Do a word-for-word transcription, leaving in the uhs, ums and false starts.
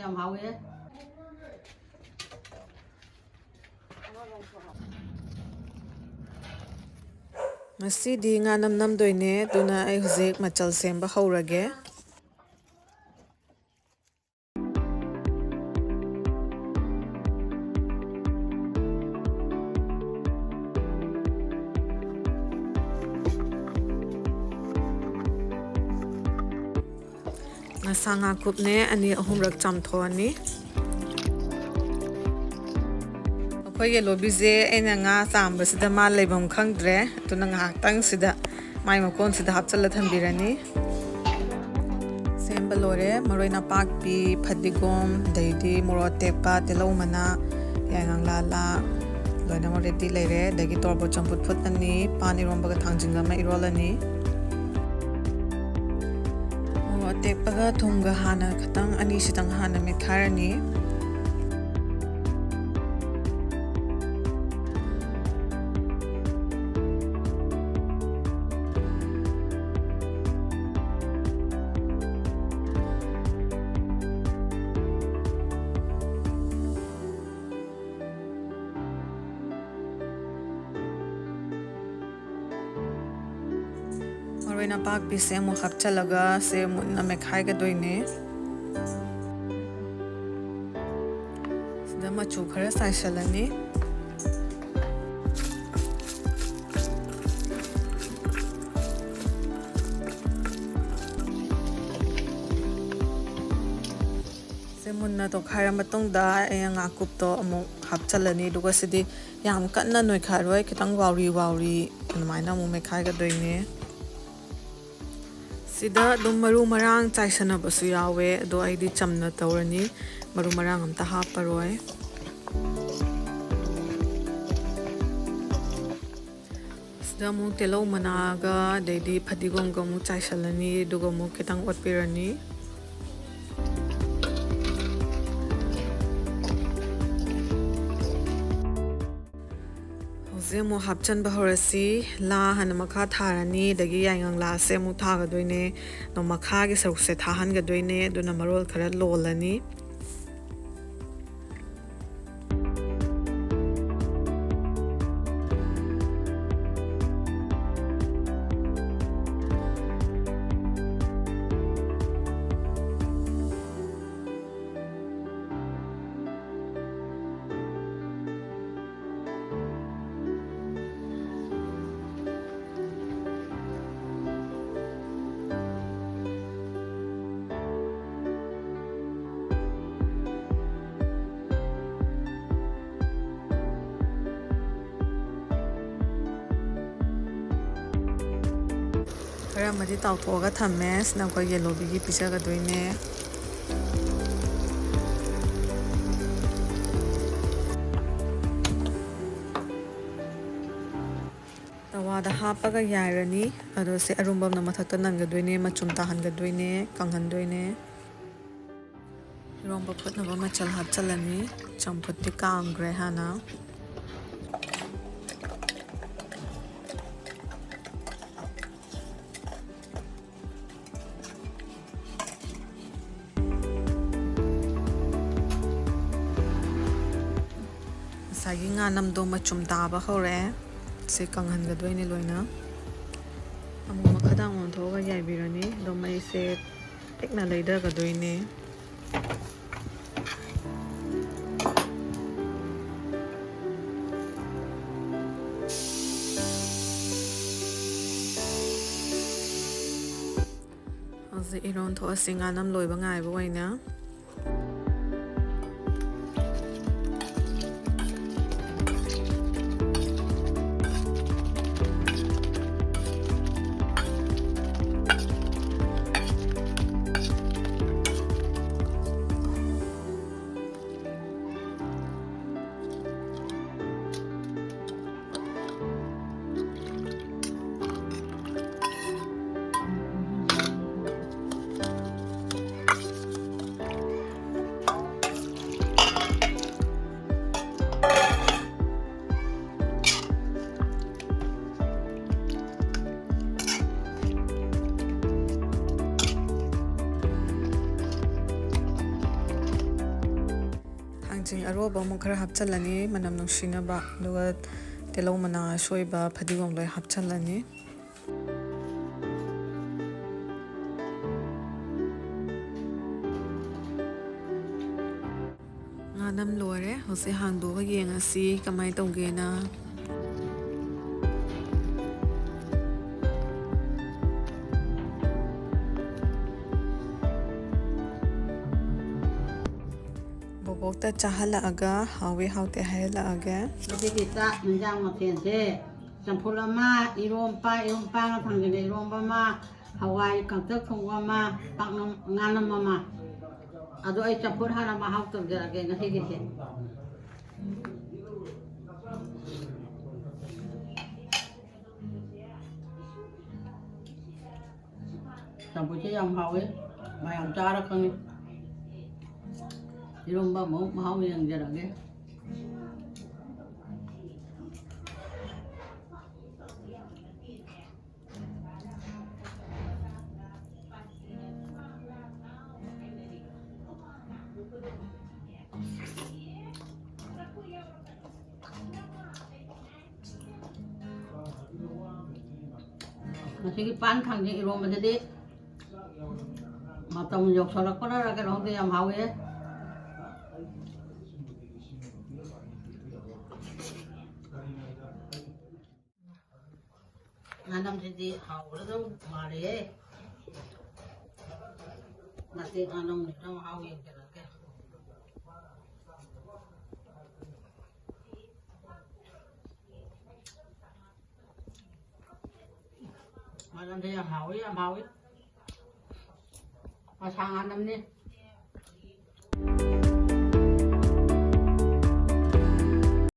ꯌꯥꯝ ꯍꯥꯎꯋꯦ꯫ ꯉꯁꯤꯗꯤ ꯉꯥ ꯅꯝ ꯅꯝꯗꯣꯏꯅꯦ, ꯑꯗꯨꯅ ꯑꯩ ꯍꯧꯖꯤꯛ ꯃꯆꯜ ꯁꯦꯝꯕ ꯍꯧꯔꯒꯦ꯫ ꯉꯁꯥ ꯉꯥꯀꯨꯞꯅꯦ ꯑꯅꯤ ꯑꯍꯨꯝꯔꯛ ꯆꯥꯝꯊꯣꯛꯑꯅꯤ꯫ ꯑꯩꯈꯣꯏ ꯌꯦꯂꯣꯕꯤꯁꯦ ꯑꯩꯅ ꯉꯥ ꯆꯥꯝꯕꯁꯤꯗ ꯃꯥ ꯂꯩꯐꯝ ꯈꯪꯗ꯭ꯔꯦ, ꯑꯗꯨꯅ ꯉꯥꯏꯍꯥꯛꯇꯪ ꯁꯤꯗ ꯃꯥꯏ ꯃꯀꯣꯟꯁꯤꯗ ꯍꯥꯞꯆꯤꯜꯂ ꯊꯝꯕꯤꯔꯅꯤ꯫ ꯁꯦꯝꯕ ꯂꯣꯏꯔꯦ꯫ ꯃꯔꯣꯏ ꯅꯄꯥꯛꯄꯤ, ꯐꯗꯤꯒꯣꯝ, ꯑꯗꯩꯗꯤ ꯃꯣꯔꯣꯛ ꯑꯇꯦꯛꯄ, ꯇꯤꯜꯍꯧ ꯃꯅꯥ, ꯌꯥꯏꯉꯪ ꯂꯥ, ꯂꯣꯏꯅꯃꯛ ꯔꯦꯗꯤ ꯂꯩꯔꯦ꯫ ꯑꯗꯒꯤ ꯇꯣꯔꯕꯣꯠ ꯆꯝꯐꯨꯠ ꯐꯨꯠ ꯑꯅꯤ, ꯄꯥꯟ ꯏꯔꯣꯝꯕꯒ ꯊꯥꯡꯖꯤꯡꯒ ꯑꯃ ꯏꯔꯣꯜꯂꯅꯤ꯫ ꯃꯣꯔꯣꯛ ꯑꯇꯦꯛꯄꯒ ꯊꯨꯝꯒ ꯍꯥꯟꯅ ꯈꯤꯇꯪ, ꯑꯅꯤꯁꯤꯗꯪ ꯍꯥꯟꯅ ꯃꯦꯠꯈꯥꯏꯔꯅꯤ꯫ ꯃꯔꯣꯏ ꯅꯄꯥꯛꯄꯤꯁꯦ ꯑꯃꯨꯛ ꯍꯥꯞꯆꯤꯜꯂꯒ ꯁꯦ ꯃꯨꯟꯅ ꯃꯦꯠꯈꯥꯏꯒꯗꯣꯏꯅꯦ꯫ ꯁꯤꯗ ꯃꯆꯨ ꯈꯔ ꯆꯥꯏꯁꯤꯜꯂꯅꯤ꯫ ꯁꯦ ꯃꯨꯟꯅ ꯇꯣꯠꯈꯥꯏꯔ ꯃꯇꯨꯡꯗ ꯑꯩꯅ ꯉꯥꯀꯨꯞꯇꯣ ꯑꯃꯨꯛ ꯍꯥꯞꯆꯤꯜꯂꯅꯤ꯫ ꯑꯗꯨꯒ ꯁꯤꯗꯤ ꯌꯥꯝ ꯀꯟꯅ ꯅꯣꯏꯈꯥꯏꯔꯣꯏ, ꯈꯤꯇꯪ ꯋꯥꯎꯔꯤ ꯋꯥꯎꯔꯤ ꯑꯗꯨꯃꯥꯏꯅ ꯑꯃꯨꯛ ꯃꯦꯠꯈꯥꯏꯒꯗꯣꯏꯅꯦ꯫ ꯁꯤꯗ ꯑꯗꯨꯝ ꯃꯔꯨ ꯃꯔꯥꯡ ꯆꯥꯏꯁꯟꯅꯕꯁꯨ ꯌꯥꯎꯋꯦ, ꯑꯗꯣ ꯑꯩꯗꯤ ꯆꯝꯅ ꯇꯧꯔꯅꯤ, ꯃꯔꯨ ꯃꯔꯥꯡ ꯑꯝꯇ ꯍꯥꯞꯄꯔꯣꯏ꯫ ꯁꯤꯗ ꯑꯃꯨꯛ ꯇꯤꯜꯍꯧ ꯃꯅꯥꯒ ꯑꯗꯩꯗꯤ ꯐꯗꯤꯒꯣꯝꯒ ꯑꯃꯨꯛ ꯆꯥꯏꯁꯜꯂꯅꯤ, ꯑꯗꯨꯒ ꯑꯃꯨꯛ ꯈꯤꯇꯪ ꯑꯣꯠꯄꯤꯔꯅꯤ꯫ ꯍꯧꯖꯤꯛ ꯑꯃꯨꯛ ꯍꯥꯞꯆꯤꯟꯕ ꯍꯧꯔꯁꯤ꯫ ꯂꯥ ꯍꯥꯟꯅ ꯃꯈꯥ ꯊꯥꯔꯅꯤ, ꯑꯗꯒꯤ ꯌꯥꯏꯉꯪ ꯂꯥꯁꯦ ꯑꯃꯨꯛ ꯊꯥꯒꯗꯣꯏꯅꯦ꯫ ꯑꯗꯣ ꯃꯈꯥꯒꯤ ꯁꯔꯨꯛꯁꯦ ꯊꯥꯍꯟꯒꯗꯣꯏꯅꯦ, ꯑꯗꯨꯅ ꯃꯔꯣꯜ ꯈꯔ ꯂꯣꯜꯂꯅꯤ꯫ ꯈꯔ ꯑꯃꯗꯤ ꯇꯥꯎꯊꯣꯛꯑꯒ ꯊꯝꯃꯦ꯫ ꯁꯤꯅ ꯑꯩꯈꯣꯏ ꯌꯦꯂꯣꯕꯤꯒꯤ ꯄꯤꯖꯒꯗꯣꯏꯅꯦ꯫ ꯇꯋꯥꯗ ꯍꯥꯞꯄꯒ ꯌꯥꯏꯔꯅꯤ꯫ ꯑꯗꯣ ꯁꯤ ꯑꯔꯨꯝꯕ ꯑꯃꯅ ꯃꯊꯛꯇ ꯅꯟꯒꯗꯣꯏꯅꯦ, ꯃꯆꯨꯝ ꯇꯥꯍꯟꯒꯗꯣꯏꯅꯦ, ꯀꯪꯍꯟꯗꯣꯏꯅꯦ꯫ ꯏꯔꯣꯝꯕ ꯐꯨꯠꯅꯕ ꯃꯆꯜ ꯍꯥꯞꯆꯤꯜꯂꯅꯤ꯫ ꯆꯝꯐꯨꯠꯇꯤ ꯀꯥꯝꯈ꯭ꯔꯦ ꯍꯥꯟꯅ꯫ ꯉꯁꯥꯏꯒꯤ ꯉꯥꯅꯝꯗꯣ ꯃꯆꯨꯝ ꯇꯥꯕ ꯍꯧꯔꯛꯑꯦ꯫ ꯁꯤ ꯀꯪꯍꯟꯒꯗꯣꯏꯅꯦ ꯂꯣꯏꯅ꯫ ꯑꯃꯨꯛ ꯃꯈꯥꯗ ꯑꯃꯨꯛ ꯑꯣꯟꯊꯣꯛꯑꯒ ꯌꯥꯏꯕꯤꯔꯅꯤ꯫ ꯑꯗꯣ ꯃꯩꯁꯦ ꯄꯤꯛꯅ ꯂꯩꯊꯒꯗꯣꯏꯅꯦ꯫ ꯍꯧꯖꯤꯛ ꯏꯔꯣꯟ ꯊꯣꯛꯑꯁꯤ ꯉꯥꯅꯝ ꯂꯣꯏꯕ ꯉꯥꯏꯕ ꯑꯣꯏꯅ꯫ ꯊꯥꯡꯖꯤꯡ ꯑꯔꯣꯕ ꯑꯃꯨꯛ ꯈꯔ ꯍꯥꯞꯆꯤꯜꯂꯅꯤ, ꯃꯅꯝ ꯅꯨꯡꯁꯤꯅꯕ, ꯑꯗꯨꯒ ꯇꯤꯜꯍꯧ ꯃꯅꯥ ꯑꯁꯣꯏꯕ, ꯐꯗꯤꯒꯣꯝ ꯂꯣꯏ ꯍꯥꯞꯆꯤꯜꯂꯅꯤ꯫ ꯉꯥꯅꯝ ꯂꯣꯏꯔꯦ꯫ ꯍꯧꯖꯤꯛ ꯍꯥꯡꯗꯣꯛꯑꯒ ꯌꯦꯡꯉꯁꯤ ꯀꯃꯥꯏꯅ ꯇꯧꯒꯦꯅ꯫ ꯕꯣꯕꯣꯛꯇ ꯆꯥꯍꯜꯂꯛꯑꯒ ꯍꯥꯎꯋꯤ ꯍꯥꯎꯇꯦ ꯍꯥꯏꯍꯜꯂꯛꯑꯒꯦ꯫ ꯉꯁꯤꯒꯤ ꯆꯥꯛ ꯏꯟꯖꯥꯡ ꯃꯊꯦꯜꯁꯦ ꯆꯝꯐꯨꯠ ꯑꯃ, ꯏꯔꯣꯝꯕ, ꯏꯔꯣꯝꯕꯒ ꯊꯥꯡꯖꯤꯡꯒ ꯏꯔꯣꯝꯕ ꯑꯃ, ꯍꯋꯥꯏ ꯀꯪꯇꯛ ꯊꯣꯡꯕ ꯑꯃ, ꯄꯥꯛꯅꯝ, ꯉꯥꯅꯝ ꯑꯃ꯫ ꯑꯗꯣ ꯑꯩ ꯆꯝꯐꯨꯠ ꯍꯥꯟꯅ ꯃꯍꯥꯎ ꯇꯝꯖꯔꯛꯑꯒꯦ ꯉꯁꯤꯒꯤꯁꯦ꯫ ꯆꯝꯐꯨꯠꯁꯦ ꯌꯥꯝ ꯍꯥꯎꯋꯦ, ꯃꯌꯥꯝ ꯆꯥꯔ ꯈꯪꯉꯤ꯫ ꯏꯔꯣꯝꯕ ꯑꯃꯨꯛ ꯃꯍꯥꯎ ꯌꯦꯡꯖꯔꯒꯦ꯫ ꯉꯁꯤꯒꯤ ꯄꯥꯟ ꯊꯥꯡꯖꯤꯡ ꯏꯔꯣꯝꯕꯁꯤꯗꯤ ꯃꯇꯝ ꯌꯧꯁꯜꯂꯛꯄꯅꯔ ꯀꯩꯅꯣ ꯈꯪꯗꯦ, ꯌꯥꯝ ꯍꯥꯎꯋꯦ꯫ ꯉꯥꯅꯝꯁꯤꯗꯤ ꯍꯥꯎꯒꯗꯧ ꯃꯥꯜꯂꯦꯍꯦ꯫ ꯃꯇꯦꯛ ꯉꯥꯅꯝꯅꯤꯅ ꯃꯍꯥꯎ ꯌꯦꯡꯖꯔꯛꯀꯦ꯫ ꯉꯥꯅꯝꯁꯦ ꯌꯥꯝ ꯍꯥꯎꯋꯤ, ꯌꯥꯝ ꯍꯥꯎꯋꯤ꯫ ꯃꯁꯥ ꯉꯥꯅꯝꯅꯤ꯫